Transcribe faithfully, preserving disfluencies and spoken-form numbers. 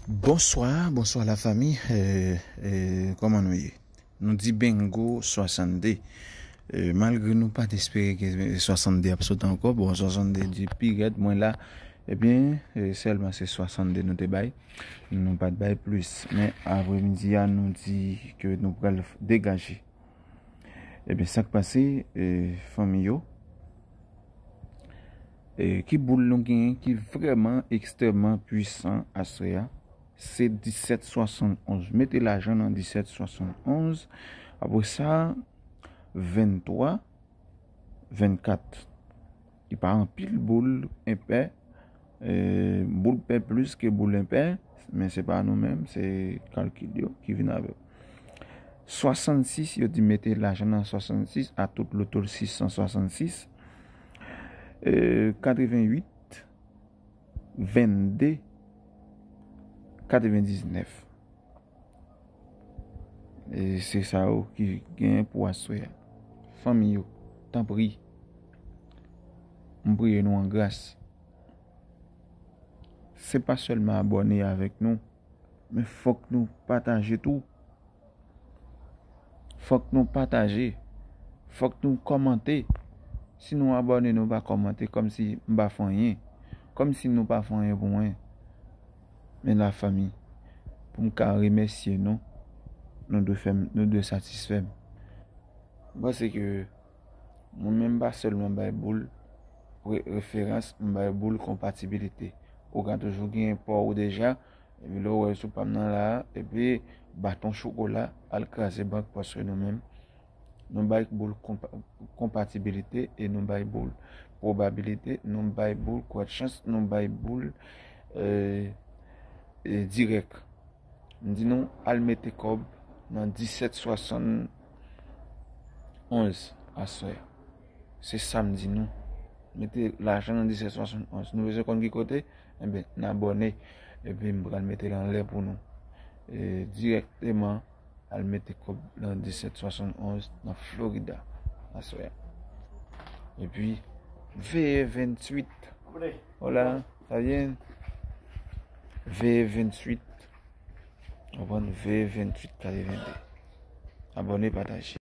Bonswa, bonswa la fami. Eh, eh, kòman nou ye? Nou di bingo swasannde. Eh, malgre nou pa t espere ke swasannde ap sot ankò, bon, swasannde di pi rèd, mwen la. Ebyen, eh, sèlman se swasannde nou te bay. Nou pa t bay plis. Men apremidi a, nou di ke nou pral degaje. Ebyen, sa k pase, eh, fanmi yo? Eh, ki boul nou genyen ki vrèman ekstrèmman pwisan aswè a? Se disèt swasannonz. Mete lajan nan disèt swasannonz. Apre sa, venntwa, vennkat. Li pa anpil boul enpè. Eh, boul pè plis ke boul enpè, men se pa nou menm, se kalkil yo ki vin avè l. Swasannsis, yo di mete lajan nan swasannsis, a tout loto sis san swasannsis. Eh, katrevenwit, vennde, katrevendiznèf. E se sa yo ki genyen pou aswè a. Fanmi yo, tanpri, m priye nou an gras. Se pa sèlman abòne avèk nou, men fòk nou pataje tou. Fòk nou pataje. Fòk nou kòmante. Si nou abòne, nou pa kòmante, kòmsi m pa fè anyen. Kòmsi nou pa fè anyen pou mwen. Men lafanmi, pou m ka remèsye nou, nou dwe fè m, nou dwe satisfè m. M panse ke mwen menm pa sèlman bay boul re-, referans, m bay boul konpatibilite. Ou ka toujou gen pa w deja, epi lè w wè sou pa m nan la, epi baton chokola al kraze bank paske nou menm, nou bay boul konpa-, konpatibilite e nou bay boul pwobabilite, nou bay boul kwè chans, nou bay boul, eh, eh, dirèk. M di nou al mete kòb nan disèt swasannonz aswè. Se sa m di nou. Mete lajan nan disèt swasannonz. Nou bezwen konn ki kote? Enben, n abòne. Epi m pral mete l anlè pou nou. E, dirèkteman, al mete kòb nan disèt swasannonz nan Florida aswè a. Epi, veye venntuit. Hola, está bien? Veye venntuit. Konprann? Veye venntuit katrevenndi. Abòne, pataje.